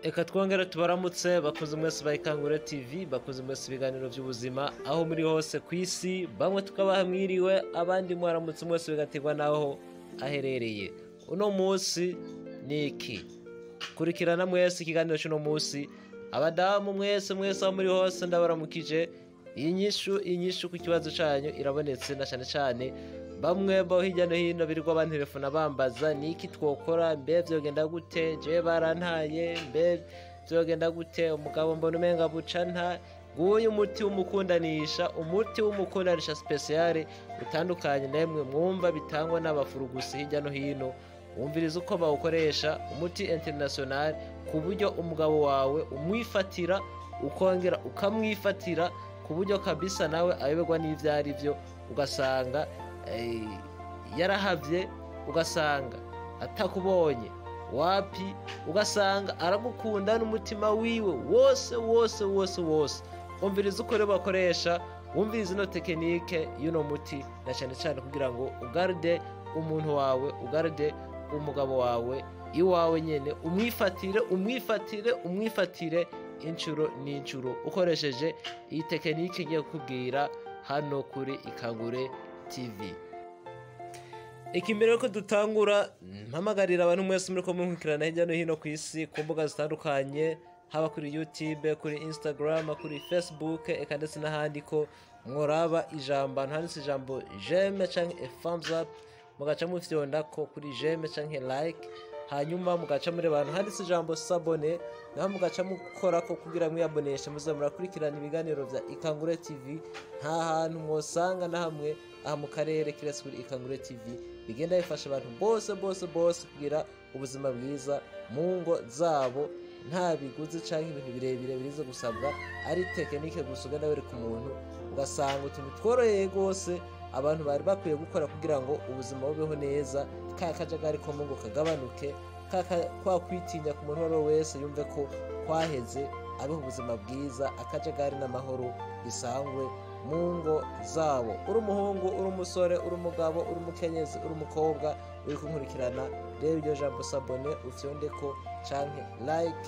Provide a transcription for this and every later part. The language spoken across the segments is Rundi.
Eka twongere tubaramutse bakunzi mwese ba Ikangure TV, bakunzi mwese ibiganiro by'ubuzima aho muri hose ku isi. Bamwe tukabaha mwiriwe, abandi mwaramutse, mwese bigaterwa naho aherereye. Uno munsi ni iki? Kurikirana mwese ikiganiro cy'uno munsi. Abadamu mwese mwese aho muri hose, ndabaramukije. Iyi nyishu ku kibazo cyanyu irabonetse, na cyane cyane bamwe bo hirya no hino birirwa bantelefona bambaza: ni iki twokora? Mbe vyogenda gute? Jewe barantaye, mbe vyogenda gute? Umugabo mbona umenga buca nta. Nguyu umuti w'umukundanisha, umuti w'umukundanisha spécial, utandukanye namwe mwumva bitangwa n'abafurugusi hirya no hino. Wumviriza uko bawukoresha, umuti international, ku buryo umugabo wawe umwifatira, ukongera ukamwifatira ku buryo kabisa nawe ayoberwa n'ivyo ari byo, ugasanga yarahavye, ugasanga atakubonye wapi, ugasanga aragukunda n'umutima wiwe wose wose wose wose. Umviriza uko rero bakoresha, wumviriza ino technique y'uno muti, na cyane cyane kugira ngo ugarde umuntu wawe, ugarde umugabo wawe iwawe nyene, umwifatire, umwifatire, umwifatire inshuro n'inshuro, ukoresheje iyi technique ngiye kukubwira hano kuri Ikangure TV. Ikimbere yuko dutangura, mpamagarira abantu mwese muri ko munkurikirana hirya no hino ku isi ku mbuga zitandukanye, haba kuri YouTube, kuri Instagram, kuri Facebook, eka ndetse n'ahandi, ko mworaba ijambo ahantu handitse ijambo "j'aime" canke a thumbs up, mugaca mufyonda ko kuri "j'aime" canke "like", hanyuma mugaca muri abantu handitse ijambo "s'abonner", naho mugaca mukora ko kugira mwiyaboneshe, muze murakurikirana ibiganiro vya Ikangure TV. Nta hantu mwosanga na hamwe aha mu karere kiretse kuri Ikangure TV. Bigenda bifasha abantu bose bose bose kugira ubuzima bwiza mu ngo zabo, nta biguzi canke ibintu birebire birize gusabwa, ari technique gusa ugenda wereka umuntu, ugasanga utuntu tworoheye rwose abantu bari bakwiye gukora kugira ngo ubuzima bubeho neza, ka kajagari ko mu ngo kagabanuke, kwa kwitinya ku muntu uwo ari we wese yumve ko kwaheze, abeho ubuzima bwiza, akajagari n'amahoro bisangwe mu ngo zabo. Uri umuhungu, uri umusore, uri umugabo, uri umukenyezi, uri umukobwa uri kunkurikirana, reba iryo jambo "s'abonner", ufyonde ko canke "like",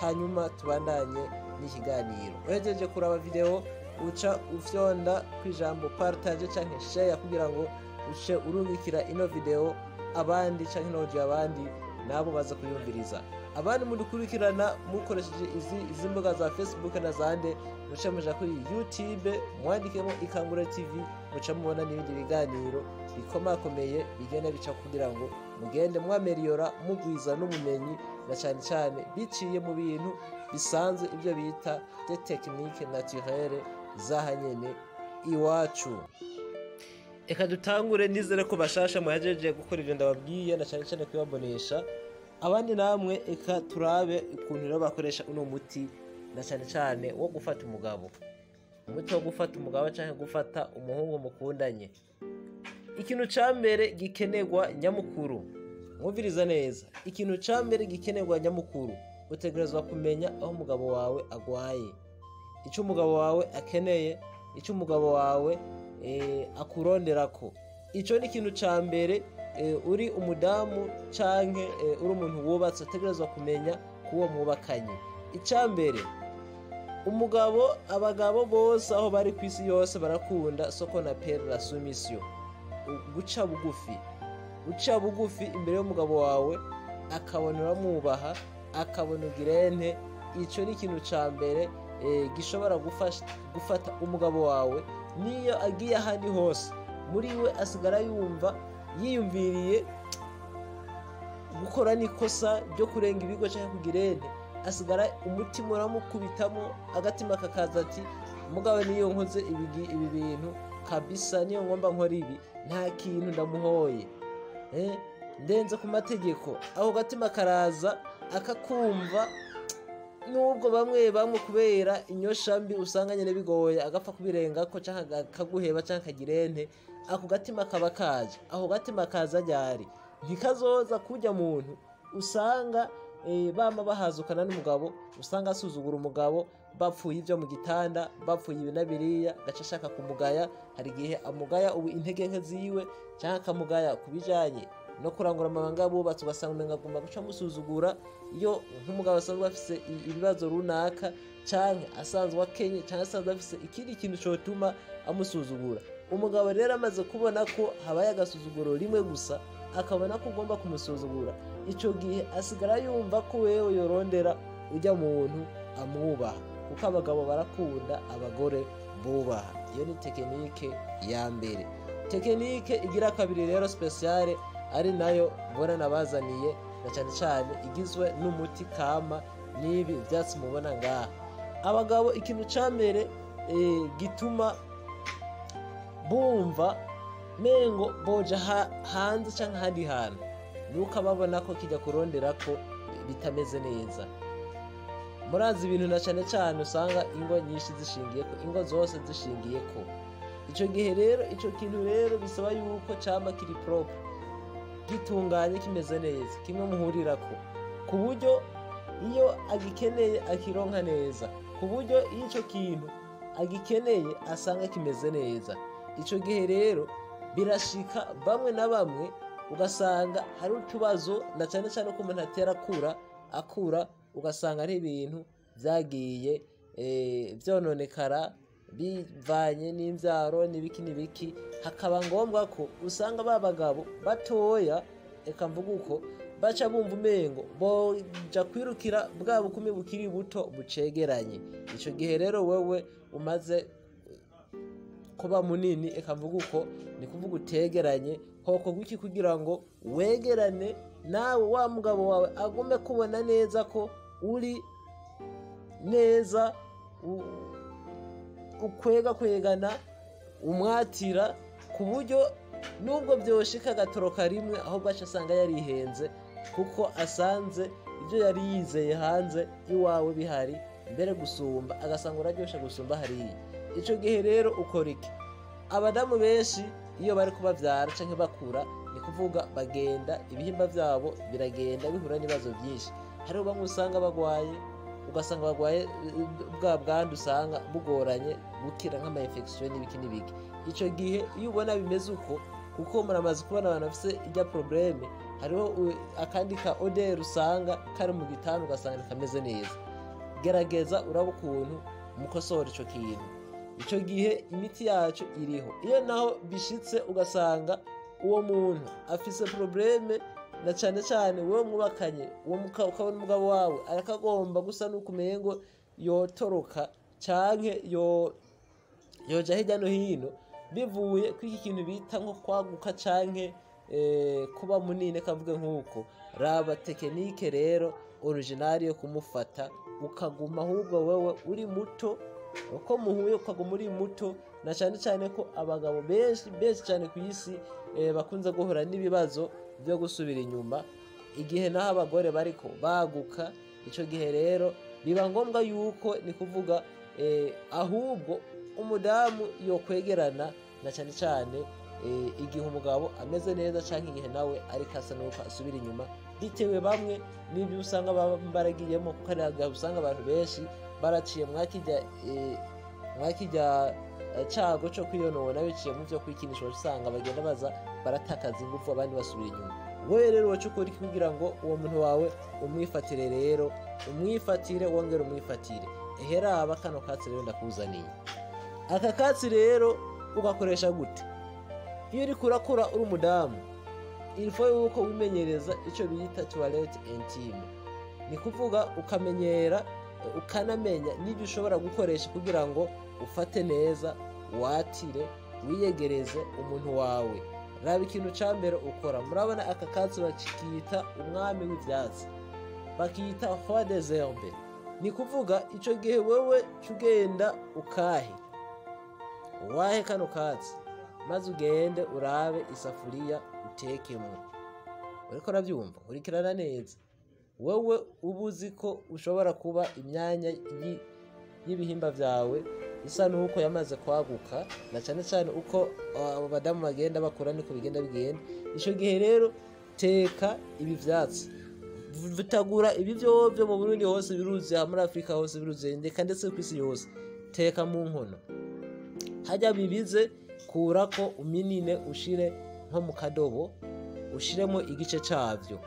hanyuma tubandanye n'ikiganiro. Uhejeje kuraba video, uca ufyonda kw'ijambo "partage" canke "share" kugira ngo uce urungikira ino video abandi canke ino audio abandi, nabo baza kuyumviriza. Abandi mudukurikirana mukoresheje izi mbuga za Facebook na zande, muce muja kuri YouTube, mwandikemo Ikangure TV, muca mubona n'ibindi biganiro bikomakomeye bigenda bica kugira ngo mugende mwameliyora, mugwiza n'ubumenyi, na cyane cyane biciye mu bintu bisanzwe, ibyo bita des techniques naturelles zaha nyene iwacu. Eka dutangure. Nizere ko bashasha muhejeje gukora ibyo ndababwiye, na cyane cyane kubibabonesha. Abandi namwe, eka turabe ukuntu rero bakoresha uno muti, na cyane cyane wo gufata umugabo, umuti wo gufata umugabo cyangwa gufata umuhungu mukundanye. Ikintu ca mbere gikenerwa nyamukuru, mwumviriza neza, ikintu ca mbere gikenerwa nyamukuru, utegerezwa kumenya aho umugabo wawe agwaye, icyo umugabo wawe akeneye, icyo umugabo wawe akuronderako. Icyo ni ikintu ca mbere uri umudamu canke uri umuntu wubatse utegerezwa kumenya k'uwo mwubakanye. Icya mbere, umugabo, abagabo bose aho bari ku isi yose barakunda ce qu'on appelle la soumission, guca bugufi. Guca bugufi imbere y'umugabo wawe, akabona uramwubaha, akabona ugirente. Icyo ni ikintu cya mbere gishobora gufata umugabo wawe. Niyo agiye ahandi hose, muri we asigara yumva yiyumviriye gukora n'ikosa ryo kurenga ibigo cyangwa kugira ente, asigara umutima uramukubitamo, agatima kakaza ati: "Mugabo niyo nkoze ibi bintu kabisa, niyo ngomba nkora ibi, nta kintu ndamuhoye, ndenze ku mategeko." Ako gatima karaza akakumva, nubwo bamwe bamwe kubera inyosha mbi usanga nyine bigoye, agapfa kubirengako cyangwa akaguheba cyangwa akagira ente. Ako gatima kaba kaje. Ako gatima kaza ryari? Ntikazoza kujya muntu usanga bama bahazukana n'umugabo, usanga asuzugura umugabo, bapfuye ibyo mu gitanda, bapfuye ibi na biriya, gaca ashaka kumugaya. Hari igihe amugaya ubu intege nke ziwe, cyangwa akamugaya ku bijanye no kurangura amabanga y'abubatsi, ugasanga umenga agomba guca amusuzugura. Iyo nk'umugabo asanzwe afise ibibazo runaka, canke asanzwe akenye, canke asanzwe afise ikindi kintu cotuma amusuzugura, umugabo rero amaze kubona ko habaye agasuzuguro rimwe gusa, akabona ko ugomba kumusuzugura, ico gihe asigara yumva ko wewe yorondera ujya muntu amwubaha, kuko abagabo barakunda abagore bubaha. Iyo ni technique ya mbere. Technique igira kabiri rero spéciale, ari nayo mbona nabazaniye, na cyane cyane igizwe n'umuti kama n'ibi byatsi mubona ngaha. Abagabo, ikintu ca mbere gituma bumva mengo boja hanze canke ahandi hantu, nuko ababona ko kijya kurondera ko bitameze neza. Murazi ibintu na cyane cyane usanga ingo nyinshi zishingiye ko, ingo zose zishingiye ko ico gihe rero, ico kintu rero bisaba yuko cama kiri propre, gitunganye, kimeze neza, kimwe muhurirako, ku buryo iyo agikeneye akironka neza, ku buryo iyo ico kintu agikeneye asanga kimeze neza. Ico gihe rero birashika bamwe na bamwe ugasanga hari utubazo, na cyane cyane ko umuntu atera akura akura, ugasanga ari ibintu byagiye vyononekara bivanye n'imvyaro n'ibiki n'ibiki. Hakaba ngombwa ko usanga ba bagabo batoya, reka mvuge uko, baca bumva umengo boja kwirukira bwa bukumi bukiri buto bucegeranye. Ico gihe rero wewe umaze kuba munini, eka mvuge uko, ni kuvuga utegeranye, hokorwa iki kugira ngo wegerane nawe, wa mugabo wawe agume kubona neza ko uri neza, ukwega kwegana, umwatira, ku buryo nubwo byoshika agatoroka rimwe, ahubwo aca asanga yarihenze, kuko asanze ibyo yari yizeye hanze iwawe bihari mbere gusumba, agasanga uraryoshe gusumba hariya. Ico gihe rero ukora iki? Abadamu benshi iyo bari kubavyara canke bakura, ni kuvuga bagenda ibihimba vyabo biragenda bihura n'ibibazo byinshi. Hariho bamwe usanga bagwaye, ugasanga bagwaye bwa bwandu usanga bugoranye gukira, nk'ama infection n'ibiki n'ibiki. Ico gihe iyo ubona bimeze uko, kuko muramaze kubona abantu bafise irya problème, hariho akandi ka odeur usanga kari mu gitanda, ugasanga ntikameze neza, gerageza uraba ukuntu mukosora ico kintu. Ico gihe imiti yacu iriho. Iyo naho bishitse ugasanga uwo muntu afise problème, na cane cane wewe mwubakanye, uwo ukabona umugabo wawe arakagomba gusa nuko umengo yotoroka canke yo yoja hirya no hino bivuye kuri iki kintu bita nko kwaguka canke kuba munini, kavuge nk'uko, raba technique rero originale yo kumufata, ukaguma ahubwo wewe uri muto, uko muhuye ukaguma uri muto, na cyane cyane ko abagabo benshi benshi cyane ku isi bakunze guhura n'ibibazo byo gusubira inyuma igihe naho abagore bariko baguka. Ico gihe rero biba ngombwa yuko, ni kuvuga ahubwo umudamu yokwegerana, na cyane cyane igihe umugabo ameze neza canke igihe nawe ariko asa nuko asubira inyuma, bitewe bamwe n'ibyo usanga baba baragiyemo, kuko hari agahe usanga abantu benshi baraciye mwakijya cago co kwiyonona biciye mu vyo kwikinisha, usanga bagenda baza baratakaza ingufu, abandi basubira inyuma. Wewe rero waca ukora iki kugira ngo uwo muntu wawe umwifatire rero, umwifatire, wongere umwifatire? Eheraba kano katsi rero ndakuzaniye. Aka katsi rero ugakoresha gute? Iyo uriko urakura uri umudamu, il faut yuko wimenyereza ico bita toilette intime, ni kuvuga ukamenyera, ukanamenya n'ibyo ushobora gukoresha kugira ngo ufate neza, watire, wiyegereze umuntu wawe. Raba ikintu ca mbere ukora. Murabona aka katsi bakita umwami w'ivyatsi, bakita roi des herbes. Ni kuvuga ico gihe wewe cugenda ukahe, wahe kano katsi, maze ugende urabe isafuriya utekemwo. Uriko uravyumva? Nkurikirana neza. Wewe uba uzi ko ushobora kuba imyanya y'ibihimba vyawe isa nuko yamaze kwaguka, na cane cane uko abo badamu bagenda bakura niko bigenda bigenda. Ico gihe rero teka ibi vyatsi, vitagura ibi vyovyo, mu Burundi hose biruzuye, muri Afrika hose biruzuye, ndeka ndetse kw'isi yose. Teka mu nkono hajya bibize, kurako uminine, ushire nko mu kadobo. ushiremo igice cyabyo.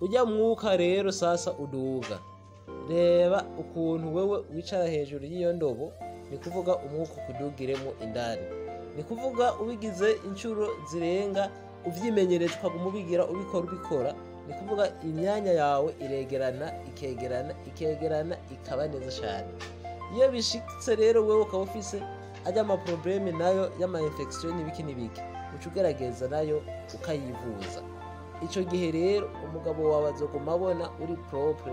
Ujya mwuka rero sasa uduga, reba ukuntu wewe wicara hejuru y'iyo ndobo, ni kuvuga umwuka ukudugiremo indani. Ni kuvuga ubigize inshuro zirenga, uvyimenyereje ukaguma ubigira, ubikora ubikora, ni kuvuga imyanya yawe iregerana, ikegerana, ikegerana, ikaba neza cyane. Iyo bishitse rero wewe ukaba ufise ajya ama problème nayo y'ama infection n'ibiki n'ibiki, uca ugerageza nayo ukayivuza. Ico gihe rero umugabo wawe azoguma abona uri propre,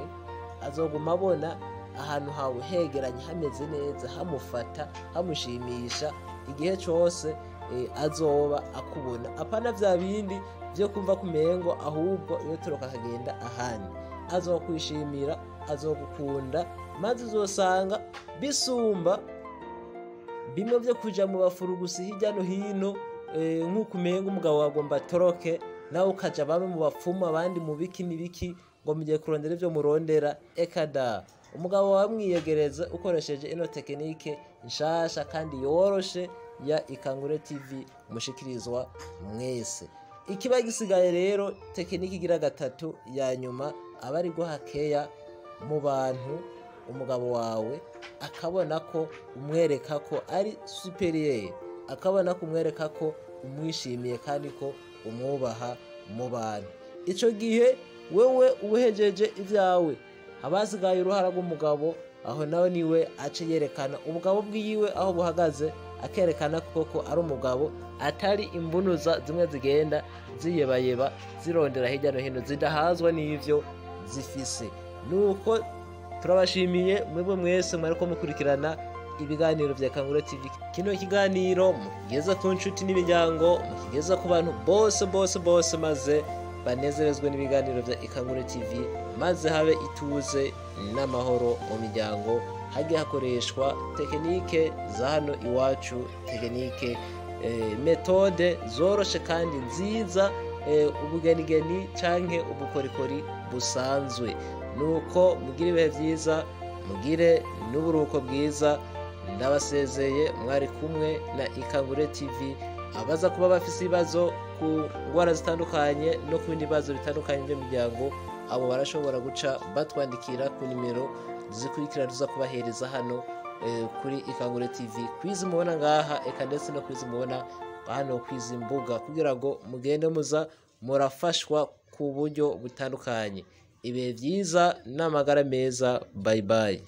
azoguma abona ahantu hawe hegeranye, hameze neza, hamufata, hamushimisha igihe cose azoba akubona. Apana vya bindi vyo kumva kumengo ahubwo iyo toroka akagenda ahandi. Azokwishimira, azogukunda, maze uzosanga bisumba bimwe vyo kuja mu bafurugusi hirya no hino, nk'uko umenga umugabo wagomba atoroke, nawe ukaja bamwe mu bapfumu, abandi mu biki n'ibiki, ngo mugiye kurondera ivyo murondera. Eka da, umugabo wawe mwiyegereza ukoresheje ino technique nshasha kandi yoroshe ya Ikangure TV mushikirizwa mwese. Ikiba gisigaye rero, technique igira gatatu ya nyuma, aba ari guha keya mu bantu umugabo wawe, akabona ko umwereka ko ari supérieur, akabona ko umwereka ko umwishimiye kandi ko umwubaha mu bantu. Ico gihe wewe uhejeje ivyawe, habasigaye uruhara rw'umugabo, aho nawe niwe ace yerekana ubugabo bwiwe aho buhagaze, akerekana koko ari umugabo, atari imbunuza zimwe zigenda ziyebayeba zirondera hirya no hino, zidahazwa n'ivyo zifise. Nuko turabashimiye mwebwe mwese mwariko mukurikirana ibiganiro vya Kangura TV. Kino kiganiro mukigeza ku nshuti n'imiryango, mukigeza ku bantu bose bose bose, maze banezerezwe n'ibiganiro vya Ikangure TV, maze habe ituze n'amahoro mu miryango. Hagiye hakoreshwa technique za hano iwacu, technique, méthode zoroshe kandi nziza, ubugenigeni canke ubukorikori busanzwe. Nuko mugire ibihe vyiza, mugire n'uburuhuko bwiza. Ndabasezeye, mwari kumwe na Ikangure TV. Abaza kuba bafise ibibazo ku ngwara zitandukanye no ku bindi bibazo bitandukanye by'imiryango, abo barashobora guca batwandikira ku nimero zikurikira tuza kubahereza hano kuri Ikangure TV, kwizi mubona ngaha, eka ndetse no kwizi mubona hano kwizi mbuga, kugira ngo mugende muza murafashwa ku buryo butandukanye. Ibihe byiza n'amagara meza, bye bye.